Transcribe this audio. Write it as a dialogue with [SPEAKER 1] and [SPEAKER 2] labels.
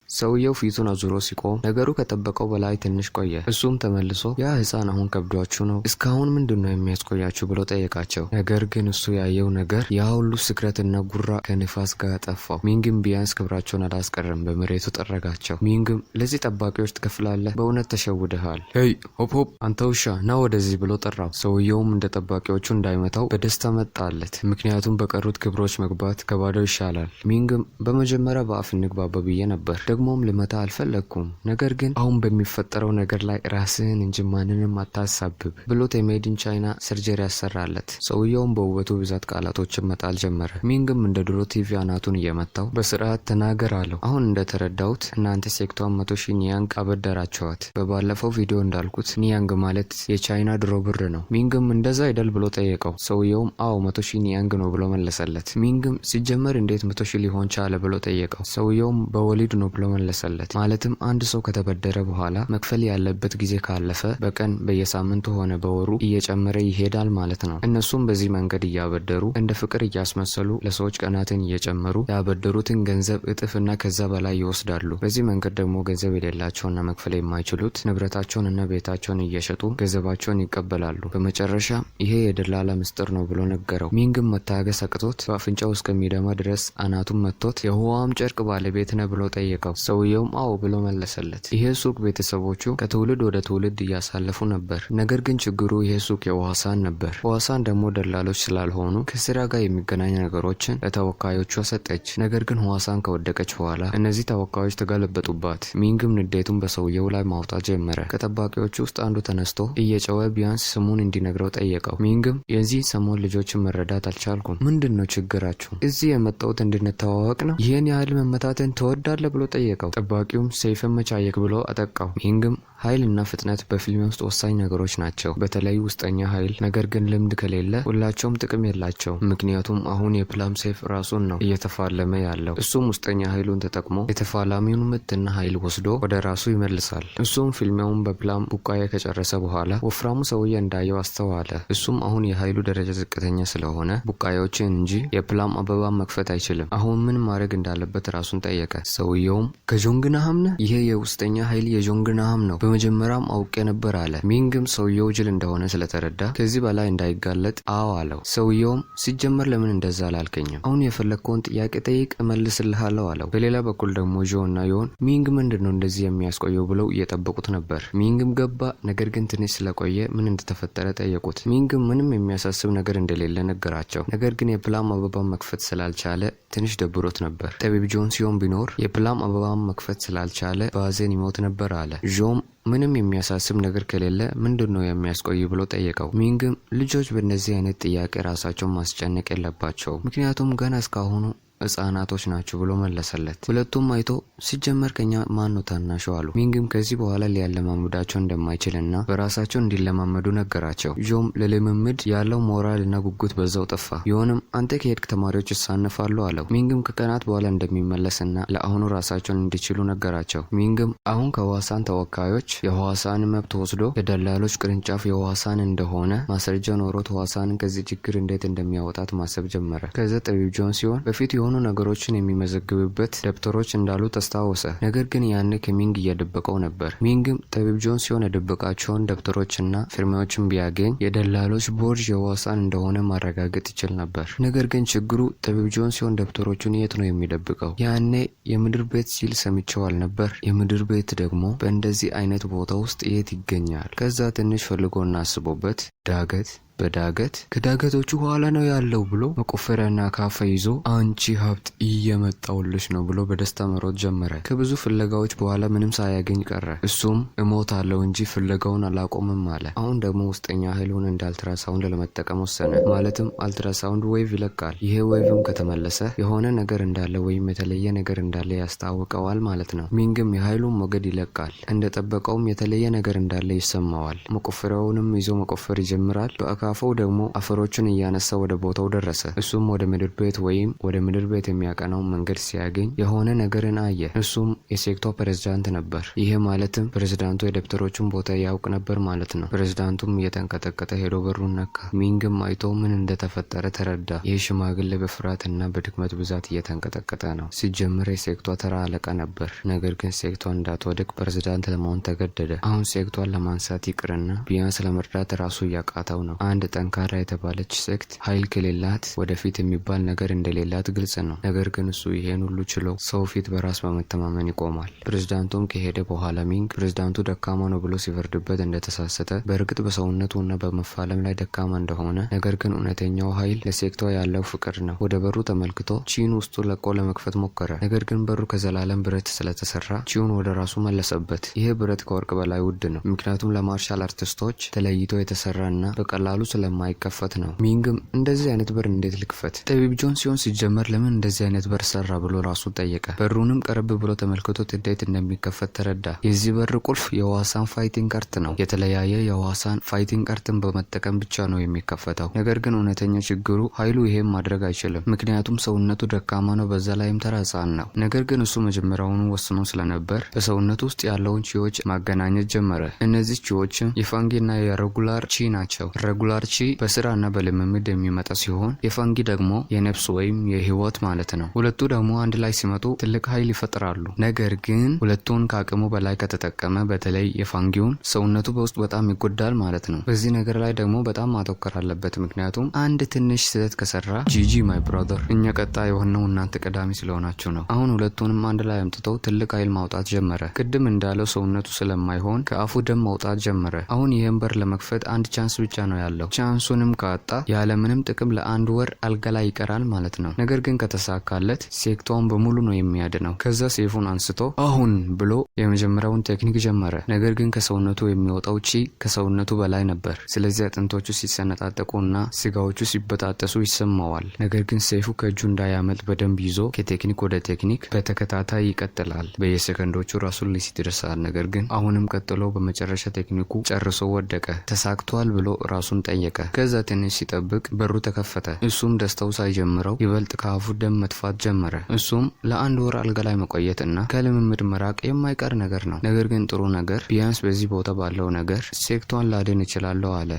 [SPEAKER 1] ሰውየው ፊቱን አዙሮ ሲቆም ነገሩ ከጠበቀው በላይ ትንሽ ቆየ። እሱም ተመልሶ ያ ህፃን አሁን ከብዷችሁ ነው፣ እስካሁን ምንድን ነው የሚያስቆያችሁ ብሎ ጠየቃቸው። ነገር ግን እሱ ያየው ነገር ያ ሁሉ ስክረትና ጉራ ከንፋስ ጋር ጠፋው። ሚንግም ቢያንስ ክብራቸውን አላስቀርም፣ በመሬቱ ጠረጋቸው። ሚንግም ለዚህ ጠባቂዎች ትከፍላለህ፣ በእውነት ተሸውደሃል። Hey ሆፕ ሆፕ፣ አንተ ውሻ ና ወደዚህ ብሎ ጠራው። ሰውየውም እንደ ጠባቂዎቹ እንዳይመታው በደስታ መጣለት። ምክንያቱም በቀሩት ክብሮች መግባት ከባዶ ይሻላል። ሚንግም በመጀመሪያ በአፍ እንግባባ ብዬ ነበር፣ ደግሞም ልመታ አልፈለግኩም። ነገር ግን አሁን በሚፈጠረው ነገር ላይ ራስህን እንጂ ማንንም አታሳብብ ብሎት የ made in China surgery ያሰራለት። ሰውየውም በውበቱ ብዛት ቃላቶችን መጣል ጀመረ። ሚንግም እንደ ድሮ ቲቪ አናቱን እየመታው በስርዓት ተናገር አለው። አሁን እንደተረዳሁት እናንተ ሴክቷን 100,000 ኒያንግ አበደራቸዋት። በባለፈው ቪዲዮ እንዳልኩት ኒያንግ ማለት የቻይና ድሮ ብር ነው። ሚንግም እንደዛ አይደል ብሎ ጠየቀው። ሰውየውም አዎ 100,000 ኒያንግ ነው ብሎ መለሰለት። ሚንግም ሲጀመር እንዴት 100,000 ሊሆን ቻለ ብሎ ጠየቀው። ሰውየውም በወሊድ ነው ብሎ መለሰለት። ማለትም አንድ ሰው ከተበደረ በኋላ መክፈል ያለበት ጊዜ ካለፈ በቀን በየሳምንቱ ሆነ በወሩ እየጨመረ ይሄዳል ማለት ነው። እነሱም በዚህ መንገድ እያበደሩ እንደ ፍቅር እያስመሰሉ ለሰዎች ቀናትን እየጨመሩ ያበደሩትን ገንዘብ እጥፍና ከዛ በላይ ይወስዳሉ። በዚህ መንገድ ደግሞ ገንዘብ የሌላቸውና መክፈል የማይችሉት ንብረታቸውን እና ቤታቸውን እየሸጡ ገንዘባቸውን ይቀበላሉ። በመጨረሻ ይሄ የደላላ ምስጢር ነው ብሎ ነገረው። ሚንግም መታገስ አቅቶት በአፍንጫው እስከሚደማ ድረስ አናቱን መቶት የህዋም ጨርቅ ባለቤት ነህ ብሎ ጠየቀው። ሰውየውም አዎ ብሎ መለሰለት። ይሄ ሱቅ ቤተሰቦቹ ከትውልድ ወደ ትውልድ እያሳለፉ ነበር። ነገር ግን ችግሩ ይሄ ሱቅ የዋሳን ነበር። ዋሳን ደግሞ ደላሎች ስላልሆኑ ከስራ ጋር የሚገናኝ ነገሮችን ለተወካዮቿ ሰጠች። ነገር ግን ህዋሳን ከወደቀች በኋላ እነዚህ ተወካዮች ተገለበጡባት። ሚንግም ንዴቱን በሰውየው ላይ ማውጣት ጀመረ። ከጠባቂዎቹ ውስጥ አንዱ ተነስቶ እየጨወ ቢያንስ ስሙን እንዲነግረው ጠየቀው። ሚንግም የዚህ ሰሞን ልጆችን መረዳት አልቻልኩም። ምንድን ነው ችግራችሁ? እዚህ የመጣሁት እንድንተዋወቅ ነው። ይህን ያህል መመታትን ትወዳለህ ብሎ ጠየቀው። ጠባቂውም ሰይፍን መቻየክ ብሎ አጠቃው። ሚንግም ኃይልና ፍጥነት በፊልም ውስጥ ወሳኝ ነገሮች ናቸው፣ በተለይ ውስጠኛ ኃይል። ነገር ግን ልምድ ከሌለ ሁላቸውም ጥቅም የላቸው። ምክንያቱም አሁን የፕላም ሰይፍ ራሱን ነው እየተፋለመ ያለው። እሱም ውስጠኛ ኃይሉን ተጠቅሞ የተፋላሚውን ምትና ኃይል ወስዶ ወደ ራሱ ይመልሳል። እሱም ፊልሚያውን በፕላም ቡቃያ ከጨረሰ በኋላ ወፍራሙ ሰውዬ እንዳየው አስተዋለ። እሱም አሁን የኃይሉ ደረጃ ዝቅተኛ ስለሆነ ቡቃያዎችን እንጂ የፕላም አበባ መክፈት አይችልም። አሁን ምን ማድረግ እንዳለበት ራሱን ጠየቀ። ሰውየውም ከጆንግናሃም ነህ? ይሄ የውስጠኛ ኃይል የጆንግናሃም ነው፣ በመጀመሪያም አውቄ ነበር አለ። ሚንግም ሰውየው ጅል እንደሆነ ስለተረዳ ከዚህ በላይ እንዳይጋለጥ አዎ አለው። ሰውየውም ሲጀመር ለምን እንደዛ አላልከኝም? አሁን የፈለግከውን ጥያቄ ጠይቅ እመልስልሃለሁ አለው። በሌላ በኩል ደግሞ ዦ እና ዮን ሚንግ ምንድን ነው እንደዚህ የሚያስቆየው ብለው እየጠበቁት ነበር። ሚንግም ገባ። ነገር ግን ትንሽ ስለቆየ ምን እንደተፈጠረ ጠየቁት። ሚንግም ምንም የሚያሳስብ ነገር እንደሌለ ነገራቸው። ነገር ግን የፕላም አበባን መክፈት ስላልቻለ ትንሽ ደብሮት ነበር። ጠቢብ ጆን ሲሆን ቢኖር የፕላም አበባን መክፈት ስላልቻለ በሀዘን ይሞት ነበር አለ። ዦም ምንም የሚያሳስብ ነገር ከሌለ ምንድን ነው የሚያስቆይ ብሎ ጠየቀው። ሚንግም ልጆች በእነዚህ አይነት ጥያቄ ራሳቸውን ማስጨነቅ የለባቸው፣ ምክንያቱም ገና እስካሁኑ ህጻናቶች ናቸው ብሎ መለሰለት። ሁለቱም አይቶ ሲጀመር ከኛ ማን ነው ታናሹ አሉ። ሚንግም ከዚህ በኋላ ሊያለማምዳቸው እንደማይችልና በራሳቸው እንዲለማመዱ ነገራቸው። ዦም ለልምምድ ያለው ሞራል እና ጉጉት በዛው ጠፋ። ቢሆንም አንተ ከሄድክ ተማሪዎች ይሳነፋሉ አለው። ሚንግም ከቀናት በኋላ እንደሚመለስና ለአሁኑ ራሳቸውን እንዲችሉ ነገራቸው። ሚንግም አሁን ከዋሳን ተወካዮች የዋሳን መብት ወስዶ የደላሎች ቅርንጫፍ የዋሳን እንደሆነ ማስረጃ ኖሮት ዋሳንን ከዚህ ችግር እንዴት እንደሚያወጣት ማሰብ ጀመረ። ከዛ ጠቢብ ጆን ሲሆን በፊት የሆኑ ነገሮችን የሚመዘግብበት ደብተሮች እንዳሉ ተስታወሰ። ነገር ግን ያኔ ከሚንግ እየደበቀው ነበር። ሚንግም ጠቢብ ጆን ሲሆን የደበቃቸውን ደብተሮችና ፊርማዎችን ቢያገኝ የደላሎች ቦርድ የዋሳን እንደሆነ ማረጋገጥ ይችል ነበር። ነገር ግን ችግሩ ጠቢብ ጆን ሲሆን ደብተሮቹን የት ነው የሚደብቀው? ያኔ የምድር ቤት ሲል ሰምቼዋል ነበር። የምድር ቤት ደግሞ በእንደዚህ አይነት ቦታ ውስጥ የት ይገኛል? ከዛ ትንሽ ፈልጎና አስቦበት ዳገት በዳገት ከዳገቶቹ ኋላ ነው ያለው ብሎ መቆፈሪያና አካፋ ይዞ አንቺ ሀብት እየመጣውልሽ ነው ብሎ በደስታ መሮጥ ጀመረ። ከብዙ ፍለጋዎች በኋላ ምንም ሳያገኝ ቀረ። እሱም እሞታለሁ እንጂ ፍለጋውን አላቆምም አለ። አሁን ደግሞ ውስጠኛ ኃይሉን እንደ አልትራሳውንድ ለመጠቀም ወሰነ። ማለትም ultrasound wave ይለቃል። ይሄ wave ም ከተመለሰ የሆነ ነገር እንዳለ ወይም የተለየ ነገር እንዳለ ያስታውቀዋል ማለት ነው። ሚንግም የኃይሉን ሞገድ ይለቃል። እንደጠበቀውም የተለየ ነገር እንዳለ ይሰማዋል። መቆፈሪያውንም ይዞ መቆፈር ይጀምራል። ሽራፈው ደግሞ አፈሮቹን እያነሳ ወደ ቦታው ደረሰ። እሱም ወደ ምድር ቤት ወይም ወደ ምድር ቤት የሚያቀናው መንገድ ሲያገኝ የሆነ ነገርን አየ። እሱም የሴክቷ ፕሬዝዳንት ነበር። ይሄ ማለትም ፕሬዝዳንቱ የደብተሮቹን ቦታ ያውቅ ነበር ማለት ነው። ፕሬዝዳንቱም እየተንቀጠቀጠ ሄዶ በሩን ነካ። ሚንግም አይቶ ምን እንደተፈጠረ ተረዳ። ይህ ሽማግሌ በፍርሃትና በድክመት ብዛት እየተንቀጠቀጠ ነው። ሲጀምር የሴክቷ ተራ አለቃ ነበር። ነገር ግን ሴክቷ እንዳትወድቅ ፕሬዝዳንት ለመሆን ተገደደ። አሁን ሴክቷን ለማንሳት ይቅርና ቢያንስ ለመርዳት ራሱ እያቃተው ነው። አንድ ጠንካራ የተባለች sect ኃይል ከሌላት ወደፊት የሚባል ነገር እንደሌላት ግልጽ ነው። ነገር ግን እሱ ይሄን ሁሉ ችሎ ሰው ፊት በራስ በመተማመን ይቆማል። ፕሬዝዳንቱም ከሄደ በኋላ ሚንግ ፕሬዝዳንቱ ደካማ ነው ብሎ ሲፈርድበት እንደተሳሳተ፣ በእርግጥ በሰውነቱ እና በመፋለም ላይ ደካማ እንደሆነ፣ ነገር ግን እውነተኛው ኃይል ለሴክቷ ያለው ፍቅር ነው። ወደ በሩ ተመልክቶ ቺን ውስጡ ለቆ ለመክፈት ሞከረ። ነገር ግን በሩ ከዘላለም ብረት ስለተሰራ ቺውን ወደ ራሱ መለሰበት። ይህ ብረት ከወርቅ በላይ ውድ ነው፣ ምክንያቱም ለ martial አርቲስቶች ተለይቶ የተሰራ እና በቀላሉ ስለማይከፈት ነው። ሚንግም እንደዚህ አይነት በር እንዴት ልክፈት? ጠቢብ ጆን ሲሆን ሲጀመር ለምን እንደዚህ አይነት በር ሰራ ብሎ ራሱ ጠየቀ። በሩንም ቀረብ ብሎ ተመልክቶት እንዴት እንደሚከፈት ተረዳ። የዚህ በር ቁልፍ የዋሳን fighting art ነው። የተለያየ የዋሳን fighting art ን በመጠቀም ብቻ ነው የሚከፈተው። ነገር ግን እውነተኛ ችግሩ ኃይሉ ይሄን ማድረግ አይችልም፣ ምክንያቱም ሰውነቱ ደካማ ነው፣ በዛ ላይም ተራ ሕፃን ነው። ነገር ግን እሱ መጀመሪያውኑ ወስኖ ስለነበር በሰውነቱ ውስጥ ያለውን ቺዎች ማገናኘት ጀመረ። እነዚህ ቺዎችም የፋንጊ እና የ regular ቺ ናቸው። Regular ቺ በስራና በልምምድ የሚመጣ ሲሆን የፋንጊ ደግሞ የነፍስ ወይም የህይወት ማለት ነው። ሁለቱ ደግሞ አንድ ላይ ሲመጡ ትልቅ ኃይል ይፈጥራሉ። ነገር ግን ሁለቱን ከአቅሙ በላይ ከተጠቀመ፣ በተለይ የፋንጊውን፣ ሰውነቱ በውስጥ በጣም ይጎዳል ማለት ነው። በዚህ ነገር ላይ ደግሞ በጣም ማተኮር አለበት። ምክንያቱም አንድ ትንሽ ስህተት ከሰራ GG my brother፣ እኛ ቀጣይ የሆነው እናንተ ቀዳሚ ስለሆናችሁ ነው። አሁን ሁለቱንም አንድ ላይ አምጥተው ትልቅ ኃይል ማውጣት ጀመረ። ቅድም እንዳለው ሰውነቱ ስለማይሆን ከአፉ ደም ማውጣት ጀመረ። አሁን ይህን በር ለመክፈት አንድ chance ብቻ ነው ያለው። Chance ኡንም ካጣ ያለምንም ጥቅም ለአንድ ወር አልጋ ላይ ይቀራል ማለት ነው። ነገር ግን ከተሳካለት ሴክቷን በሙሉ ነው የሚያድነው። ከዛ ሰይፉን አንስቶ አሁን ብሎ የመጀመሪያውን ቴክኒክ ጀመረ። ነገር ግን ከሰውነቱ የሚወጣው ቺ ከሰውነቱ በላይ ነበር። ስለዚህ አጥንቶቹ ሲሰነጣጠቁ እና ስጋዎቹ ሲበጣጠሱ ይሰማዋል። ነገር ግን ሰይፉ ከእጁ እንዳያመልጥ በደንብ ይዞ ከቴክኒክ ወደ ቴክኒክ በተከታታይ ይቀጥላል። በየሰከንዶቹ ራሱን ሊስት ይደርሳል። ነገር ግን አሁንም ቀጥሎ በመጨረሻ ቴክኒኩ ጨርሶ ወደቀ። ተሳክቷል ብሎ ራሱን ጠየቀ። ከዛ ትንሽ ሲጠብቅ በሩ ተከፈተ። እሱም ደስታው ሳይጀምረው ይበልጥ ከአፉ ደም መትፋት ጀመረ። እሱም ለአንድ ወር አልጋ ላይ መቆየት እና ከልምምድ መራቅ የማይቀር ነገር ነው። ነገር ግን ጥሩ ነገር ቢያንስ በዚህ ቦታ ባለው ነገር ሴክቷን ላድን እችላለሁ አለ።